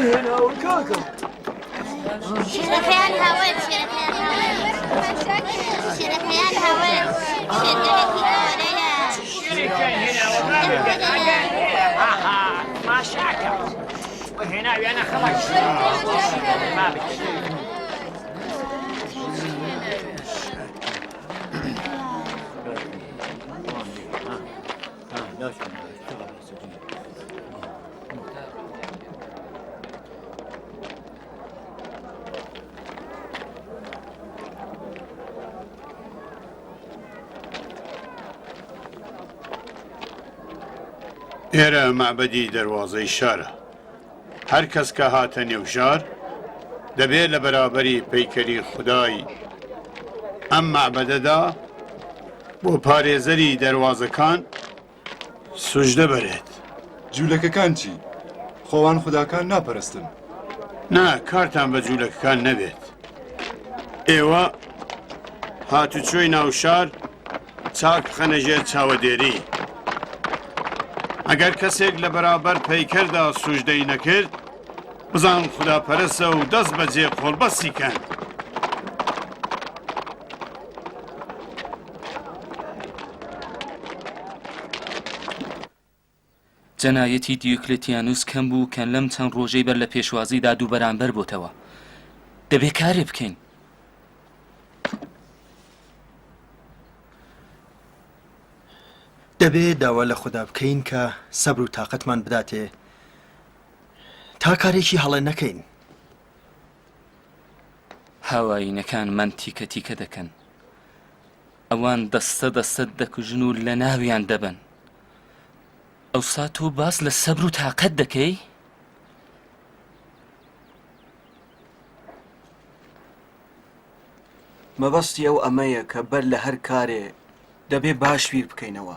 هێناوە کاکە؟ شێرەکەیان هاوەت شێرەکەیان هاوەت شێرەکەیان هاوەت شێرگەلێکی گەورەیە شێرێکیان هێناوە ماشاکە هێناویانە خەڵک ئێرە مەعبەدی دەروازەی شارە. هەر کەس کە هاتە نێو شار، دەبێ لە بەرابەری پەیکەری خودای ئەم مەعبەدەدا بۆ پارێزەری دەروازەکان سوجدە بەرێت. جوولەکەکان چی؟ خۆ وان خوداکان ناپەرستن. نا، کارتان بە جوولەکەکان نەبێت. ئێوە هاتوچۆی ناو شار چاک بخەنە ژێر چاوەدێری. ئەگەر کەسێک لە بەرابەر پەیکەردا سوجدەی نەکرد، بزان خوداپەرستە و دەست بەجێ قۆڵبەستی کەن. جەنایەتی دیوکلتیانوس کەم بوو کە لەم چەند ڕۆژەی بەر لە پێشوازیدا دووبەرامبەر بۆتەوە. دەبێ کارێ بکەین. دەبێ داوا لە خودا بکەین کە سەبر و تاقەتمان بداتێ تا کارێکی هەڵە نەکەین. هاوایینەکانمان تیکە تیکە دەکەن. ئەوان دەستە دەستەت دەکوژن و لەناویان دەبەن. ئەوسا تۆ باس لە سەبر و تاقەت دەکەی؟ مەبەستی ئەو ئەمەیە کە بەر لە هەر کارێ دەبێ باش بیر بکەینەوە.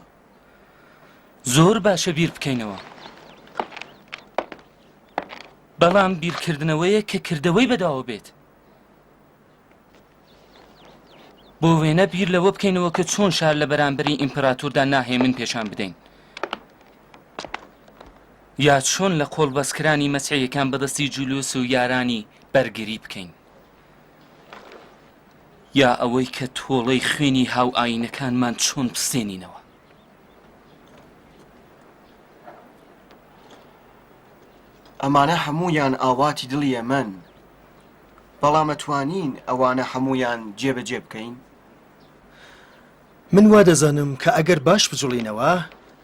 زۆر باشە بیر بکەینەوە. بەڵام بیرکردنەوەیەک کە کردەوەی بەداوە بێت. بۆ وێنە بیر لەوە بکەینەوە کە چۆن شار لە بەرامبەری ئیمپراتوردا ناهێمن پێشان بدەین. یا چۆن لە قۆڵبەستکرانی مەسیحیەکان بەدەستی جولوس و یارانی بەرگری بکەین. یا ئەوەی کە تۆڵەی خوێنی هاوئایینەکانمان چۆن بستێنینەوە. ئەمانە هەموویان ئاواتی دڵی ئێمەن، بەڵام ئەتوانین ئەوانە هەموویان جێبەجێ بکەین؟ من وا دەزانم کە ئەگەر باش بجوڵینەوە،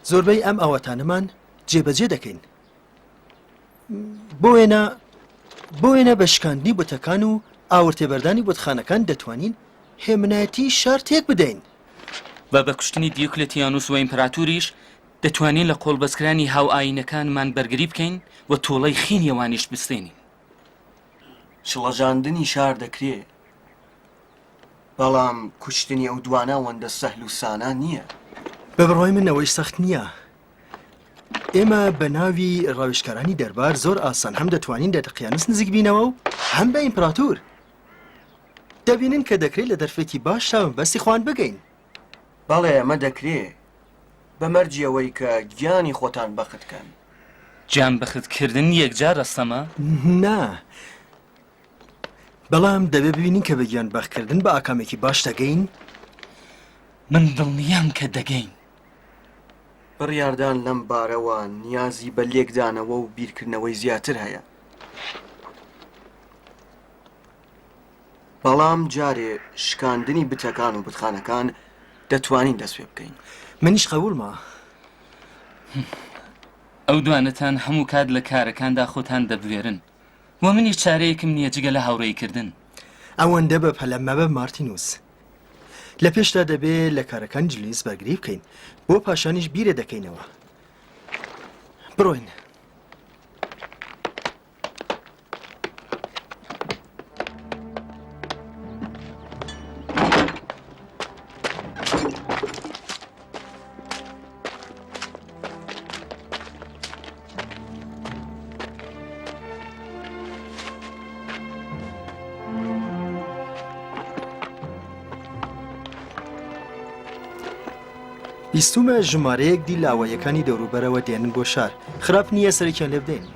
زۆربەی ئەم ئاواتانەمان جێبەجێ دەکەین. بۆ وێنە بۆ وێنە بە شکاندنی بتەکان و ئاورتێبەردانی بتخانەکان دەتوانین هێمنایەتی شار تێک بدەین. و بە کوشتنی دیوکلتیانوس و ئیمپراتوریش دەتوانین لە قۆڵبەستکرانی هاوئایینەکانمان بەرگری بکەین و تۆڵەی خینی ئەوانیش بستێنین. شڵەژاندنی شار دەکرێ، بەڵام کوشتنی ئەو دوانە ئەوەندە سەهل و سانا نییە. بە بڕوای من ئەوەیش سەخت نییە. ئێمە بە ناوی ڕاوێژکارانی دەربار زۆر ئاسان هەم دەتوانین لە دقیانوس نزیک بینەوە و هەم بە ئیمپراتور. دەبینن کە دەکرێت لە دەرفەتی باش تا مەبەستی خۆان بگەین. بەڵێ ئەمە دەکرێ، بە مەرجی ئەوەی کە گیانی خۆتان بەخت کەن. گیان بەخت کردن یەکجار ئەستەمە؟ نا، بەڵام دەبێ ببینین کە بە گیان بەخت کردن بە ئاکامێکی باش دەگەین؟ من دڵنیام کە دەگەین. بڕیاردان لەم بارەوە نیازی بە لێکدانەوە و بیرکردنەوەی زیاتر هەیە. بەڵام جارێ شکاندنی بتەکان و بتخانەکان دەتوانین دەست پێ بکەین. منیش قەبووڵمە. ئەو دوانەتان هەموو کات لە کارەکاندا خۆتان دەبوێرن و منیش چارەیەکم نییە جگە لە هاوڕێی کردن. ئەوەندە بە پەلە مەبە مارتینوس. لە پێشدا دەبێ لە کارەکانی جولیوس بەرگری بکەین، بۆ پاشانیش بیرێ دەکەینەوە. بڕۆین. بیستومە ژمارەیەک دیل لە ئاواییەکانی دەوروبەرەوە دێنن بۆ شار، خراپ نییە سەرێکیان لێ بدەین.